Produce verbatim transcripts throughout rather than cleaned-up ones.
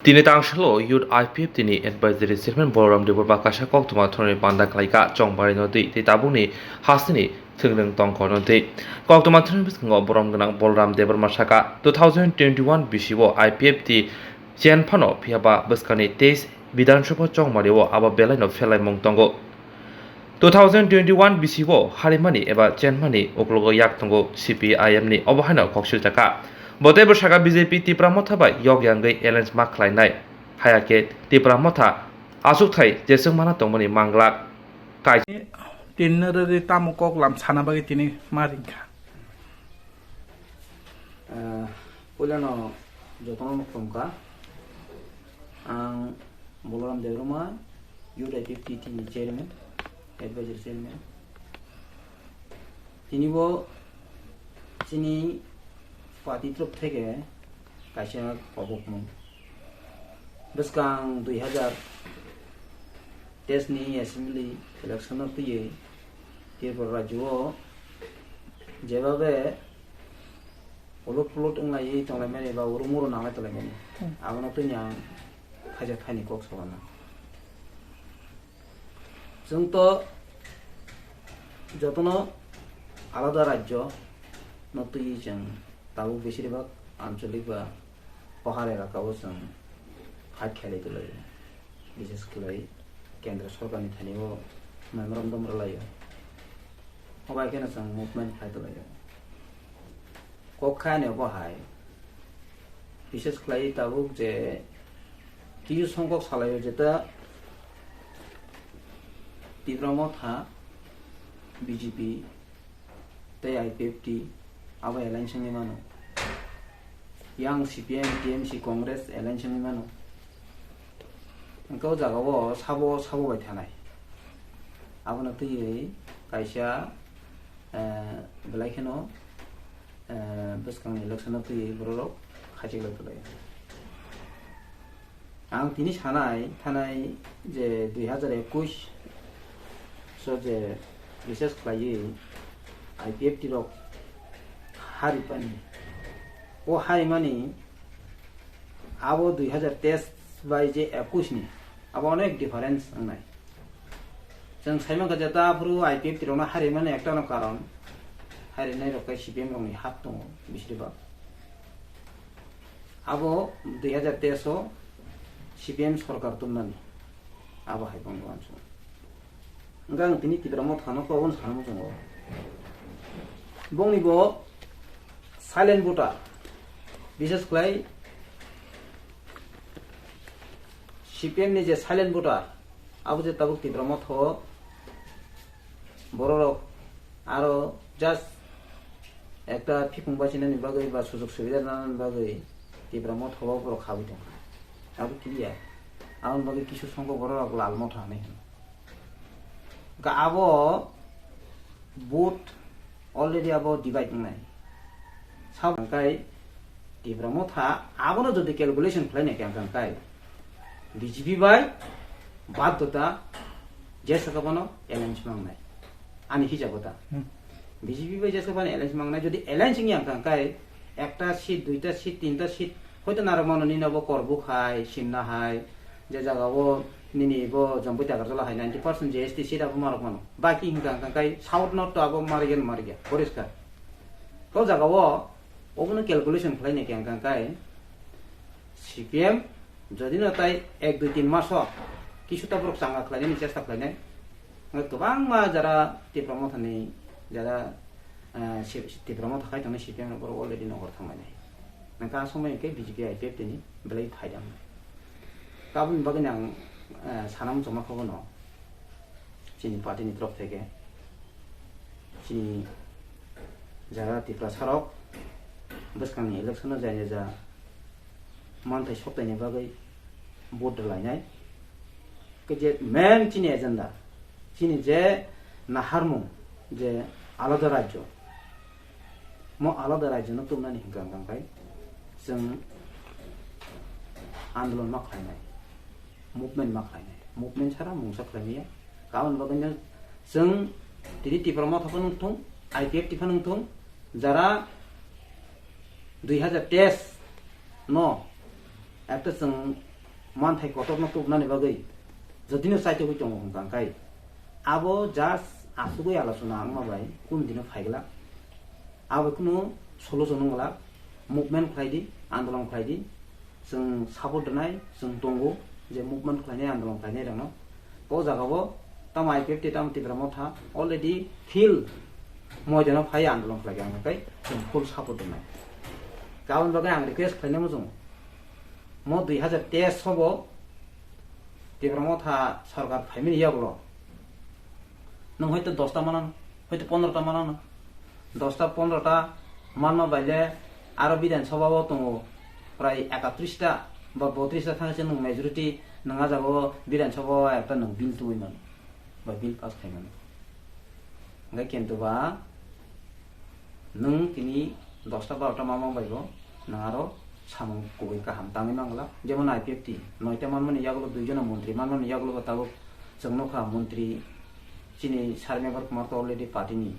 Tini tangsalo Youth I P F T ni Advisory Chairman Balaram Debbarma kaisa koktwma thorni panda khlaikha, Chongbari nodi tei tabukni hasteni thwngwng tongkor nodi. Koktwma thorni bwskango borom gwnang Balaram Debbarma saka, two thousand twenty-one bisio I P F T chen phano, phiyaba bwskangni teis Bidhan Sabha Chongmario abo belaino phelaimung tongo. Two thousand twenty-one bisio harimani eba chenmani uklogo yak tongo C P I M ni, obo haino khoksil chakha. Bo teibo saka B J P Tipra Motha bai yok yangwi alliance ma khlainai. Haya khe Tipra Motha achukthai jeswk mana tongmani manglak. Kai- Tini rwgwi tamo kok lam sana bagwi tini ma ringkha. Ah, puilano jotono khulumkha. Ang Balaram Debbarma, Youth I P F T ni chairman, advisory chairman. Tini bo chini party torof theke kaisa kobokmung. Bwskang dui hazar teis ni assembly election o twiwi Tripura rajyo o jebabe ulot pulot wnglaiwi tonglaimani ba uru muru nanglai tonglaimani, abono tini ang thaisa thaini kok sawana. Chwng to jotono alada rajyo no twiwi chwng tabuk besiribak ancholik ba pohar elaka o chwng fight khailai tonglaio, bises khlai kendra sorkar ni thani o memorandum rwlaio, obai kheno chwng movement khlai tonglaio. Kok kha ani obo hai, bises khlai tabuk je kisu songkok salaio jeta Tipra Motha, B J P tei I P F T abo alliance wngwi mano. Yang C P M, T M C, Congress alliance wngwi mano. Hwnkhe o jagao sabo sabo bai thanai. Abono twiwi kaisa, eh, belai kheno, eh, bwskangni election o twiwi bororok khaichik lai tonglaio. Ang tini sanai thanai je dui hazar ekush so je research khlaiwi I P F T rok haripani. O harimani abo dui hazar teis bai je ekush ni abo onek difference wngnai. Chwng sai mankha je ta aphuru I P F T rokno harimani ektano karon, harinai rok khe C P M rokni hak tongo bisiribak. Abo dui hazar teis o C P M sorkar tubunani abo hai bongni uansukmung. Hwnkhe ang tini Tipra Mothano kok obono sana muchungo. Bongni bo silent voter, bises khlai C P M ni je silent voter, abo je tabuk Tipra Motha o bororok aro just ekta phikung bachinani bagwi ba sujog subida nanani bagwi Tipra Motha o borok habwi tongkha. Abo clear. Aboni bagwi kisu songkok bororok Lal Motha hinwi hino. Hwnkhe abo vote already abo divide wngnai. Sabo hwnkhe Tipra Motha abono jodi calculation khlainai khe hwnkhe B J P bai baddhota je saka bono alliance mangnai. Ani hisabo ta. Hmm. B J P bai je saka bono alliance mangnai, jodi alliance wngya hwnkhe ekta seat, duita seat, tinta seat hoito narwk mano nini abo Korbuk hai, Simna hai, je jaga o nini bo Jampui Takarjala hai ninety percent J S T seat abo marwk mano. Baki hwnkha hwnkha kai South North to abo marigya na marigya, poriskar. O jaga o obono calculation khlainai khe hwnkha kai C P M jodi no tai ek dui tin mas o kisu ta borok changa khlainani chesta khlainai. Hwnkhe kwbangma jara Tipra Mothani jara, eh, si-, Tipra Motha khai tongnai C P M rok borok already nokar thanglainai. Hwnkhe a somoi hwnkhe B J P I P F T ni belai phaida wngnai. Aboni bagwi ang, eh, sana muchungma khe bono chini party ni torof theke chini jara Tiprasa rok bwskangni election o jani ja manthai soktaini bagwi vote rwlainai. Khe je main chini agenda, chini je naharmung je alada rajyo, mo alada rajyo no tubunani hwnkha hwnkha khe chwng andolon ma khlainai, movement ma khlainai, movement chara mungsa khlaimaya. Aboni bagwino chwng tini Tipra Motha phano wngthung, I P F T phano wngthung, jara dui hazar teis no ekta chwng manthai kotorno tubunani bagwi jodino chaitogwi tongo hwnkha khe, abo just asugwi alochona wngma bai kunu dino phaiglak. Abo kunu solution wngwlak, movement khlai di, andolon khlai di, chwng support rwnai, chwng tongo je movement khlainai, andolon khlainai rokno. O jaga o tamo I P F T, tamo Tipra Motha already field moidano phai andolon khlai kha, ang khe chwng full support rwnai. Aboni bagwi ang request khlainai muchungo. Mo dui hazar teis o bo Tipra Motha sorkar phaimani yagulo nwng hoito dosta manano, hoito pondrota manano. Dosta pondrota manma baile aro Bidhan Sabha o tongo prai ekatrista ba botrista thangse nwng majority nwng a jaga o Bidhan Sabha o ekta nwng bill tubui mano ba bill pass khai mano. Hingke kintu ba nwng tini dosta barota mamang bai bo nwng aro samung kubui kaham tangwi mangla. Jemon I P F T noita manmani yagulo dui jona montri manmani yagulo bo tabuk chwng nukha montri chini sir Mevar Kumar to already party ni,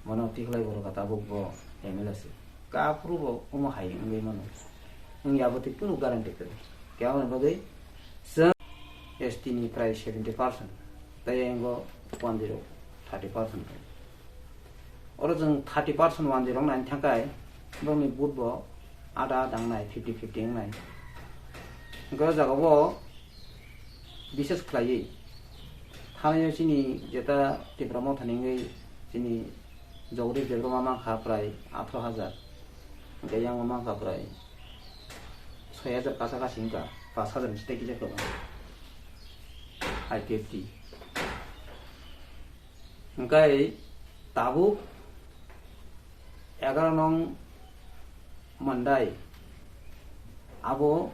bono tikhlai borok tabuk bo M L A se. Kaphuru bo omo hai wngwi mano. Wngya abo tei kunu guarantee kwrwi. Khe aboni bagwi chwng S T ni prai seventy percent, tei yango one zero thirty percent. Oro chwng thirty percent one zero wng nai thangkai, borokni vote bo ada ada wngnai, fifty fifty wngnai. Hwnkhe o jaga o bises khlaiwi thanaio chini jeta Tipra Mothani wngwi chini Jogdip Debbarma mankha prai atharo hajar, hwnkhe yango mankha prai soi hajar kasa kasi wngkha, pash hajar ni tei kisa kwbang I P F T. Hwnkhe tabuk egaro nong Mandai abo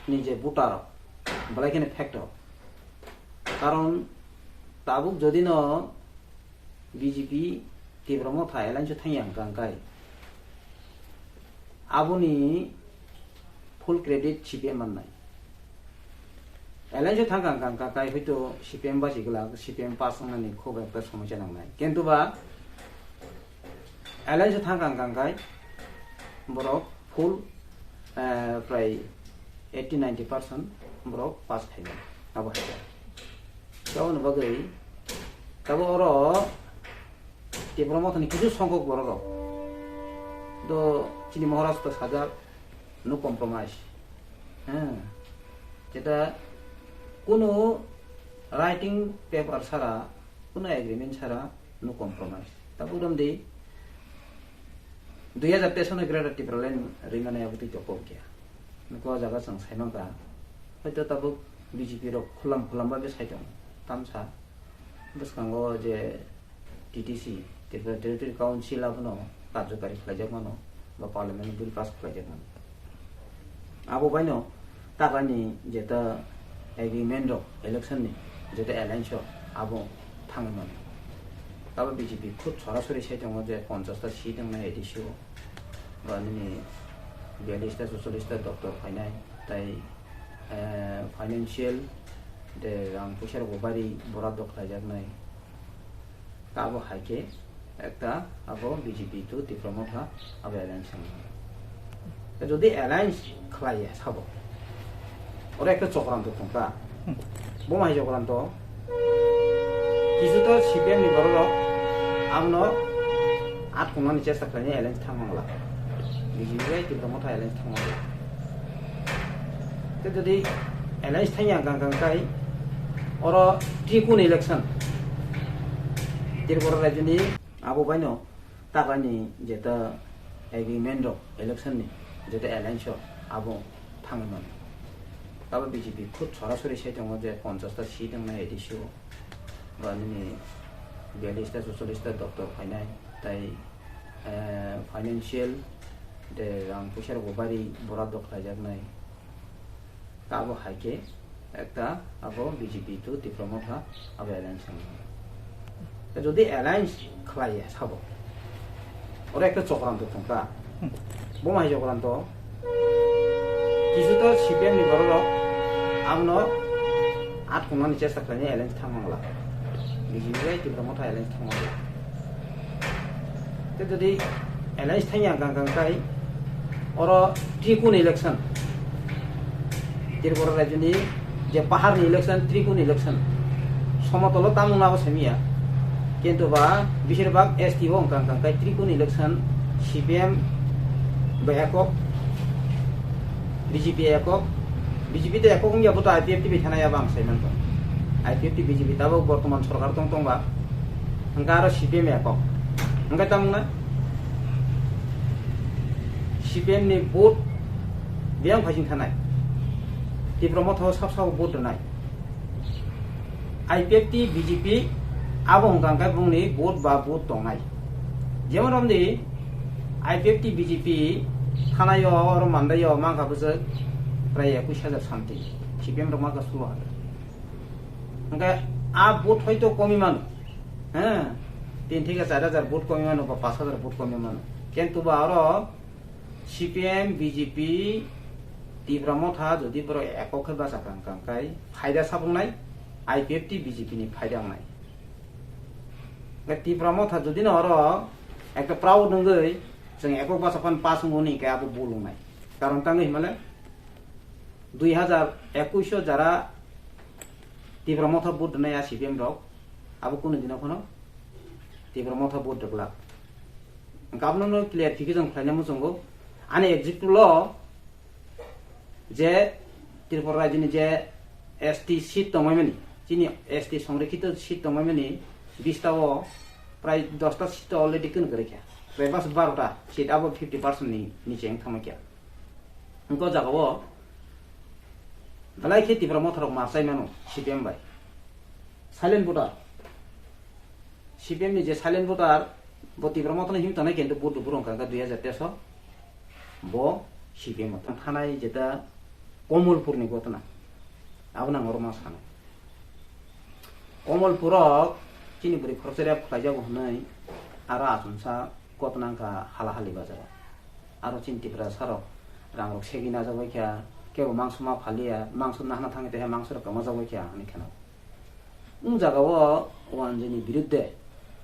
ni je voter belai kheno factor. Karon tabuk jodi no B J P Tipra Motha alliance o thangya hwnkha hwnkhe aboni full credit C P M mannai. Alliance o thangkha hwnkha hwnkha khe hoito C P M basi glak, C P M pass wngnani khub ekta somosya nangnai. Kintu ba alliance o thangkha hwnkha hwnkha borok full, eh, prai eighty ninety percent borok pass khainai. Abo hai khe. Aboni bagwi tabuk oro Tipra Mothani kisu songkok borok rok do chini Maharashtra sajak, no compromise. Heh, jeta kunu writing paper sara, kunu agreement sara, no compromise. Tabuk romdi dui hazar teis no Greater Tipraland rimani abo twi tokok kya. Nukho o jaga chwng sai mankha, hoito tabuk B J P rok khulam khulam bai sai tongo. Tamsa bwskango je T T C, Tripura Territory Council abono karjokari khlaijak mano, ba Parliament bill pass khlaijak mano. Abo baino taklani jeta agreement rok election ni jeta alliance rok abo thangwi mano. Abo B J P khud sorasori sai tongo je ponchash ta seat wngnai A D C o, ba nini biyallish ta, chuchollish ta doctor phainai, tai, eh, financial de rang puisa rok bo bari boradok khlaijaknai. Abo hai khe ekta abo B J P to Tipra Motha abo alliance wngkha. Jodi alliance khlaiya sabo, oro ekta chokranto tongkha. Bo mai chokranto? Kisu to C P M ni borok rok abono atkhumani chesta khlainai alliance thang mangla. B J P bai Tipra Motha alliance thang mangla. Tei jodi alliance thangya hwnkha hwnkha khe oro trikun election Tripura rajyoni abo baino taklani jeta agreement rok election ni jeta alliance rok abo thangwi mano. Abo B J P khud sorasori sai tongo je ponchash ta seat wngnai A D C o, ba nini biyallish ta, chuchollish ta doctor phainai, tai, eh, financial de rang puisa rok bo bari boradok khlaijaknai. Abo hai khe ekta abo B J P to Tipra Motha abo alliance wngkha. Jodi alliance khlaiya sabo, oro ekta chokranto tongkha. Bo mai chokranto? Kisu to C P M ni borok rok abono atkhumani chesta khlainai alliance thang mangla. B J P bai Tipra Motha alliance thang mangla. Tei jodi alliance thangya hwnkha hwnkha khe oro trikun election Tripura rajyoni je paharni election, Tripurani election, somotolo tamung nabo semiya. Kintu ba bisir bak S T o wngkha, wngkha khe Tripurani election C P M bai ekok, B J P ekok, B J P tei ekok wngya bo to I P F T bai thana ya ba ang sai manto. I P F T B J P tabok bortoman sorkar tong tong ba, wngkha aro C P M ekok. Wngkha tamung na? C P M ni vote biyang phaising thanai. Tipra Motha o sab sabo vote rwnai. I P F T, B J P abo hwnkha hwnkhe bongni vote ba vote tongnai. Jemon romdi I P F T, B J P thanai o oro mandai o mankha bwswk prai ekush hajar something. C P M rok mankha sulo hajar. Hwnkhe a vote hoito komi mano. He? Tin theke char hajar vote komi mano ba panch hajar vote komi mano. Kintu ba oro C P M, B J P, Tipra Motha jodi borok ekok khe bachakha wngkha khe phaida sabuknai, I P F T, B J P ni phaida wngnai. Hwnkhe Tipra Motha jodi no oro ekta proud wngwi chwng ekok bachaphan pass wngwi hwnkhe abo bul wngnai. Karon tangwi himale dui hajar ekush o jara Tipra Motha vote rwnai a C P M rok, abo kunu dino phano Tipra Motha vote rwglak. Hwnkhe abono clarification khlaina muchungo. Ani example o je Tripura rajyoni je S T seat tongmani, chini S T songrikkhito seat tongmani, bista o prai dosta seat already kunu kwrwi kha. Prai bas barota seat abo fifty percent ni niche wng thangma kha. Hwnkhe o jaga o belai khe Tipra Motha rok ma chai mano C P M bai. Silent voter. C P M ni je silent voter, bo Tipra Motha no himwi tongnai, kintu vote rwphuru wngkha khe dui hajar teis o bo C P M o thanai jeta Komolpur ni gotna. Abono ang oro ma sanai. Komolpurok chini bwrwi khoroksa rep khlaijago hwnwi aro achomsa gotna wngkha hala hali bazaro. Aro chini Tiprasa rok rang rok segwi najak bai kha, kebo mangso ma phaliya, mangso nahna thangwi tei mangso rok kwmajak bai kha hwnwi kheno. Wng jaga o Wanjwi ni birudde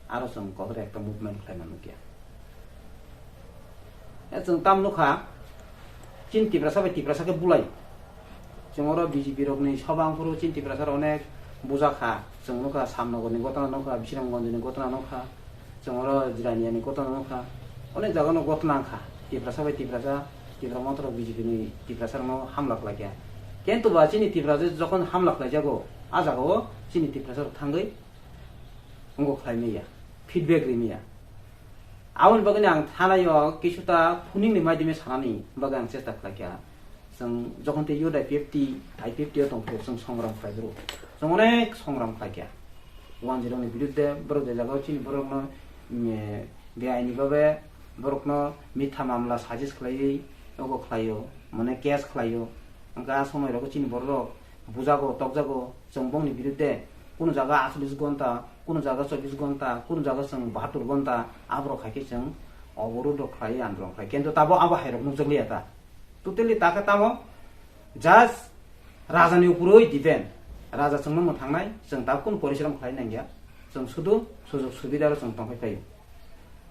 aro chwng kotor ekta movement khlaina nukya. E chwng tam nukha, chini Tiprasa bai Tiprasa khe bulai. Chwng oro B J P rokni soba wngphuru chini Tiprasa rok onek bujakha. Chwng nukha Samnogor ni gotna nukha, Bisramganj ni gotna nukha, chwng oro Jirania ni gotna nukha. Onek jaga no gotna wngkha. Tiprasa bai Tiprasa, Tipra Motha rok B J P ni Tiprasa rokno hamla khlaikha. Kintu ba chini Tiprasa jokhon hamla khlaijago, a jaga o chini Tiprasa rok thangwi wngkok khlai maya, feedback ri maya. Aboni bagwi ang thanai o kisuta phuning ni maidime sanani bagwi ang chesta khlaikha. Chwng jokhon tei youth I P F T, I P F T o tongphuru chwng songram khlai bro. Chwng onek songram khlaikha. Wanjwi rokni birudde borok je jagao chini borokno, mm, beaini babe borokno mitha mamla suggest khlaiwi ogo khlaio, mane case khlaio. Hwnkhe a somoi rogo chini borok bujago, tokjago, chwng bongni birudde kunu jaga acholish gonta, kunu jaga chobbish gonta, kunu jaga chwng bahatur gonta, aborok hai khe chwng oborudh rok khlai, andolon khlai. Kintu tabo abo hai rok nukjakliya ta. Totally ta khe tamo just raja ni upor oi depend. Raja chwngno mwthangnai, chwng ta kunu porishrom khlai nangya. Chwng sudu sujog subida ro chwng tongphai phaio.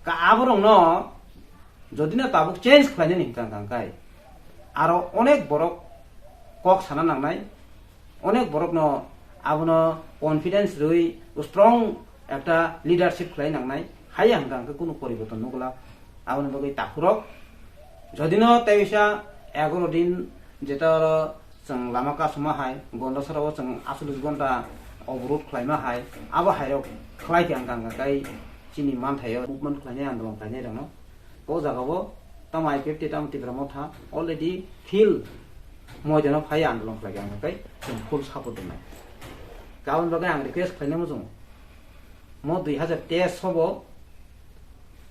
Ka aborokno jodi no tabuk change khlainani hwnkha hwnkha khe aro onek borok kok sana nangnai, onek borokno abono confidence rwi strong ekta leadership khlai nangnai, haiya hwnkha hwnkhe kunu poriborton nukla. Aboni bagwi takhurok jodi no tei bisa egaroh din jeta oro chwng lama kasuma hai, Gondasara o chwng acholish gonta oborudh khlaima hai, abo hai rok khlai khe ang kang kang kai chini manthaio movement khlainai, andolon khlainai rokno. O jaga o tamo I P F T tamo Tipra Motha already field moidano phai andolon khlai khe ang kai chwng full support rwnai. Aboni bagwi ang request khlainai muchungo, mo dui hajar teis o bo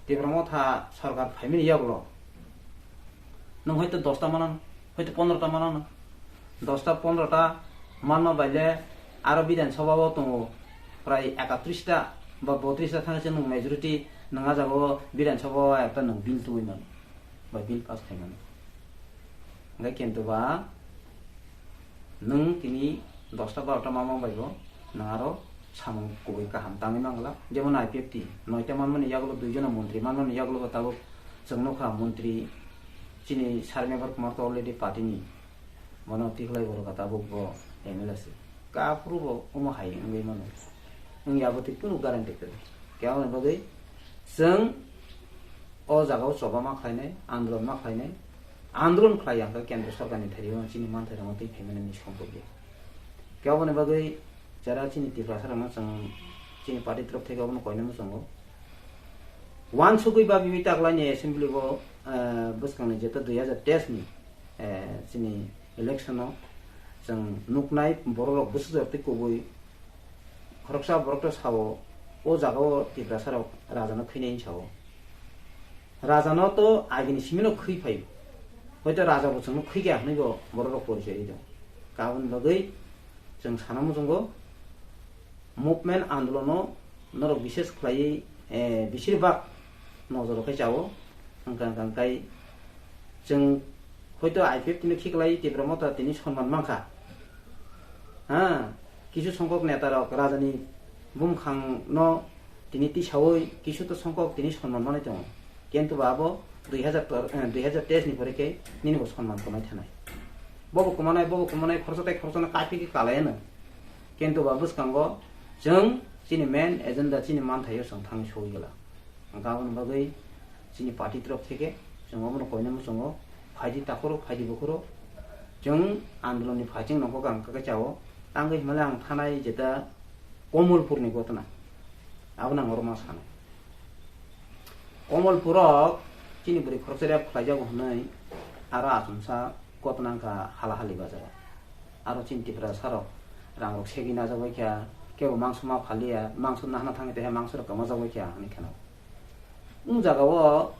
Tipra Motha sorkar phaimani yagulo nwng hoito dosta manano, hoito pondrota manano. Dosta pondrota manma baile aro Bidhan Sabha o tongo prai ekatrista ba botrista thangse nwng majority nwng a jaga o Bidhan Sabha o ekta nwng bill tubui mano ba bill pass khai mano. Hingke kintu ba nwng tini dosta barota mama bai bo nwng aro samung kubui kaham tangwi mangla. Jemon I P F T noita manmani yagulo dui jona montri manmani yagulo bo tabuk chwng nukha montri chini Sir Mevar Kumar to already party ni Mono tikhlai borok tabuk bo M L A se. Kaphuru bo omo hai wngwi mano. Wngya bo twi kunu guarantee kwrwi. Khe aboni bagwi chwng o jagao choba ma khlainai, andolon ma khlainai, andolon khlai ya hwnkhe kendro sorkarni thairio chini manthai rokno twi phaimani ni sompobya. Khe aboni bagwi jara chini Tiprasa rokno chwng chini party torop theke abono koinai muchungo. Wansugwi babiwi taklaini assembly bo, eh, bwskangni jeto dui hajar teis ni, eh, chini election o chwng nuknai borok rok bwsajak tei kubui khoroksa borok to sao, o jaga o Tiprasa rok raja no khwinai sao. Raja no to agini simi no khwi phai. Hoito raja bo chwng no khwi kha hwnwi bo borok rok porichoi ri tong. Kabun bagwi chwng sana muchungo movement andolono norok bishes khlaiwi, eh, besirbak nojoro khe chao. Hwnkha hwnkha hwnkhe chwng hoito I P F T no khiklai Tipra Motha tini sonman mankha. Ha, kisu songkok neta rok rajani bumkhang no tini tisawi kisu to songkok tini sonman manwi tongo. Kintu ba abo dui hajar tor-, eh, dui hajar teis ni pore khe nini bo sonman kwmai thanai. Bobo kwmanai, bobo kwmanai, khoroksa tei khoroksano kaiphi khe kalai ano. Kintu ba bwskango chwng chini main agenda, chini manthaio chwng thangwi sogwi gala. Hwnkha aboni bagwi chini party torop theke chwng obono koinai muchungo, phaidi takhoro, phaidi bukhoro, chwng andolonni phaiching nokho ang khe chao. Tangwi himale ang thanai jeta Komolpurni gotna. Abono ang oro ma sanai. Komolpurok chini bwrwi khoroksa rep khlaijago hwnwi aro achomsa gotna wngkha hala hali bazaro. Aro chini Tiprasa rok rang rok segwi najagwi kha, kebo mangso ma phaliya, mangso nahana thangwi tongkha, mangso rok kwmajagwi kha hwnwi kheno. Wng jagao